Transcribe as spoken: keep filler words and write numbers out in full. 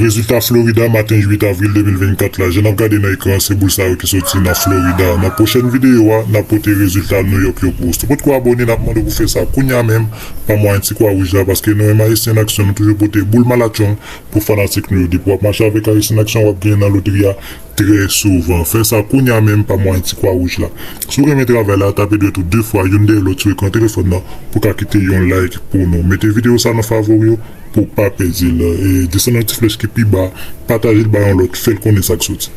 Rezilta Florida, maten uit avril de mil vennkat la, jan n ap gade nan ekran an, se boul sa yo ki soti nan Florida. Nan pwochèn videyo a, n ap pote rezilta New York yo pou ou. Si w potko abòne, n ap mande w pou fè sa kounye a menm, pa mwayen ti kwa wouj la, paske nou menm Ayisyen an aksyon, nou toujou pote boul malatchong pou fanatik nou yo. Depi w ap mache avèk Ayisyen an aksyon, w ap genyen nan lotri a trè souvan. Fè sa kounye a menm, pa mwayen ti kwa wouj la. Si w renmen travay la, tape dwèt ou de fwa, youn dèyè lòt sou ekran telefòn nan, pou w ka kite yon like pou nou. Mete videyo sa nan favori w, pou w pa pèdi l. E desann nan ti flèch ki pi ba, pataje l bay yon lòt, fè l konnen sa k soti.